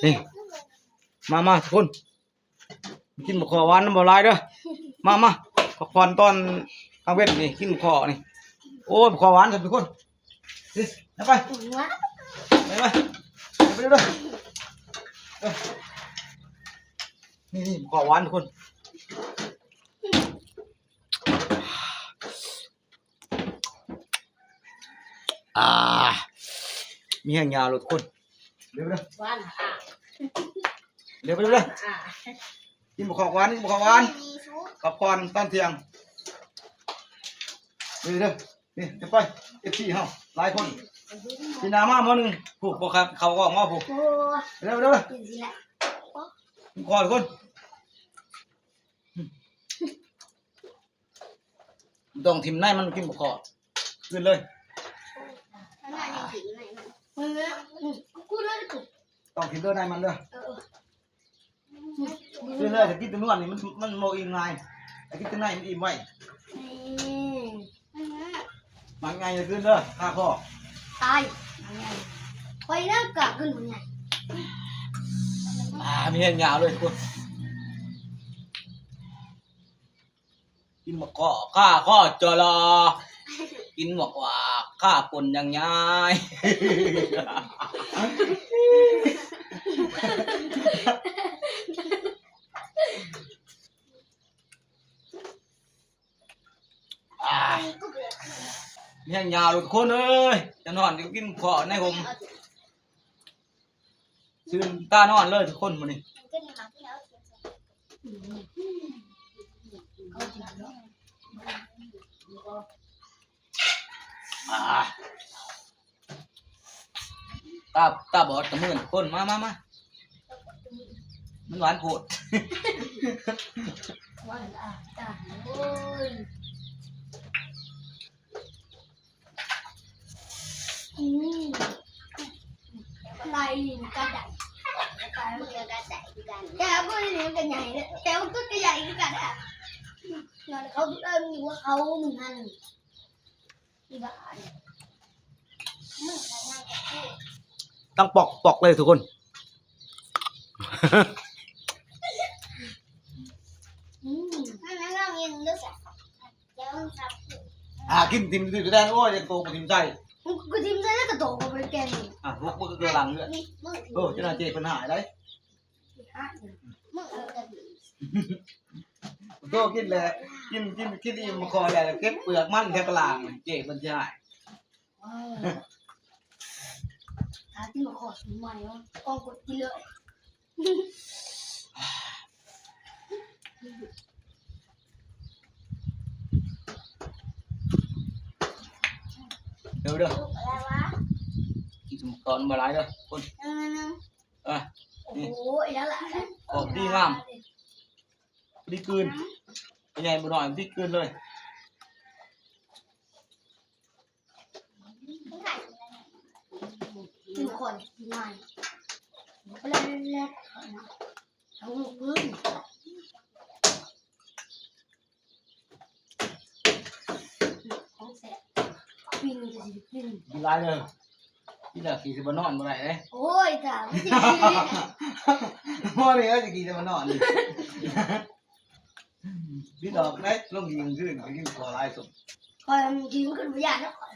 ນີ້ ມາ ມາທຸກຄົນ ກິນບັກຄໍ່ຫວານນຳບໍ່ຫຼາຍເດີ. ມາ ມາ ພັກຜ່ອນຕອນກາງເວັນນີ້ ກິນບັກຄໍ່ນີ້. ໂອ້ຍ ບັກຄໍ່ຫວານຊັ້ນທຸກຄົນ. ນີ້ ໄປ ໄປ ໄປ ໄປ ໄປເດີ. ເອີ ນີ້ ນີ້ ບັກຄໍ່ຫວານທຸກຄົນ. ອ່າ ມີແຮງຍາວໂລດທຸກຄົນ. ເດີ ເດີ ຫວານອ່າ ເດີ ເດີ ເດີ ອ່າ ກິນບັກຄໍ່ຫວານ ກິນບັກຄໍ່ຫວານ ພັກຜ່ອນຕອນທ່ຽງ. ເດີ ເດີ ນີ້ ຈະໄປ ເອັຟຊີ ເຮົາຫຼາຍຄົນ ຊິນາມາໝໍ້ໜຶ່ງ ຜູ້ບໍ່ຄັບເຂົ້າອອກໝໍ້ຜູ້. ໂອ້ ເດີ ເດີ ເດີ ກິນຊິລະ ກິນກ່ອນທຸກຄົນ. ຕ້ອງຖິ້ມໃນມັນ ກິນບໍ່ພໍ ກືນເລີຍ. ຕ້ອງກິນເລີຍໃນມັນເດີ. ເອີ ຄືເລີຍ ຖ້າກິນແຕ່ນວນນີ້ມັນ ມັນບໍ່ອີ່ມງ່າຍ ຖ້າກິນແຕ່ໃນມັນອີ່ມໄວ. ໝາກໃຫຍ່ຂຶ້ນເດີ ຄາຄໍ ຕາຍ ໝາກໃຫຍ່ ຂ້ອຍນຳກະຂຶ້ນໝາກໃຫຍ່. ອ່າ ມີແຮງຍາວເລີຍທຸກຄົນ. ກິນໝາກເຄາະ ຄາຄໍຈໍລໍ ກິນໝາກຫວາກ ຄາປົນຢ່າງງ່າຍ. ອ່າ ແຮງຍາວທຸກຄົນເອີຍ ຈະນອນຢູ່ກິນເຄາະໃນຮົ່ມ ຊື່ນຕານອນເລີຍທຸກຄົນມື້ນີ້. ອ່າ ຕາ ຕາບອດຕາມື່ນຄົນ ມາ ມາ ມາ ມັນຫວານໂພດ. ຫວານອາກາດ ໂອ້ຍ ອືມ ໄລ່ກັດໄດ້ ໄລ່ກັດໄດ້ຄືກັນ ແຕ່ບໍ່ໄດ້ເລີຍ ມັນກະໃຫຍ່ເລີຍ ແຕ່ມັນກະໃຫຍ່ຄືກັນ ຍ້ອນເຂົາເອີ້ນຢູ່ວ່າເຂົາມັນຫັ້ນ. ຕັ້ງປອກໆ ເລີຍທຸກຄົນ. ອືມ ອ່າ ກິນ ກິນ ກິນ ກິນແດ່ ໂອ້ຍ ໂຕບໍ່ຖິ້ມໃສ່ ກູຖິ້ມໃສ່ແລ້ວກະໂຕກະບໍ່ໄດ້ແກ່ງ. ອ່າ ພວກມຶງກະຫຼັງເລີຍ ເອີ ເຈົ້າໜ້າທີ່ເພິ່ນຫາຍໄດ. ໂຕກິນແຫຼະ ກິນ ກິນ ກິນອີ່ມພໍແລ້ວ ເກັບເປືອກມັນແຖວກະລາງ ເຈ້ເພິ່ນຊິໃຫ້. ຖ້າກິນໝາກເຄາະໃໝ່ ອອກກົດກິນເລີຍ. ເດີ ເດີ ກິນໝາກເຄາະບໍ່ຫຼາຍເດີຄົນ. ເອີ ນີ້ ໂອ້ຍ ແລ້ວລະ ຂອງດີງາມ ພໍດີກືນ ໃຫຍ່ບໍ່ໜ້ອຍ ພໍດີກືນເລີຍ. ກິນກ່ອນ ກິນໃໝ່ ແລ້ວ ແລ້ວ ເອົາລົງພື້ນ ຂອງແຊບ ປີ້ງກະຊິໄດ້ປີ້ງ. ກິນຫຼາຍເດີ ກິນແລ້ວຂີ້ຊິບໍ່ນອນບໍ່ໄດ້ເດ້. ໂອ້ຍ ຕາຍ ບໍ່ໄດ້ ຊິຂີ້ຊິບໍ່ນອນນີ້. ບິດອອກໄດ້ ລົງຍິງຊື່ນ ກິນຂໍຫຼາຍສົມ ຂ້ອຍຍິງຂຶ້ນບໍ່ຢ້ານແລ້ວຂ້ອຍ.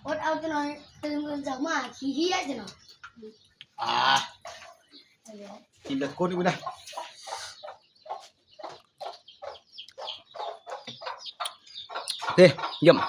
ອົດເອົາຈັກໜ້ອຍ ຕື່ນຂຶ້ນເຊົ້າມາຂີ້ເຫຍຈັກໜ້ອຍ. ອ່າ ກິນແຕ່ຄົນນີ້ນະ. ເດ້ ຢ້ຽມ.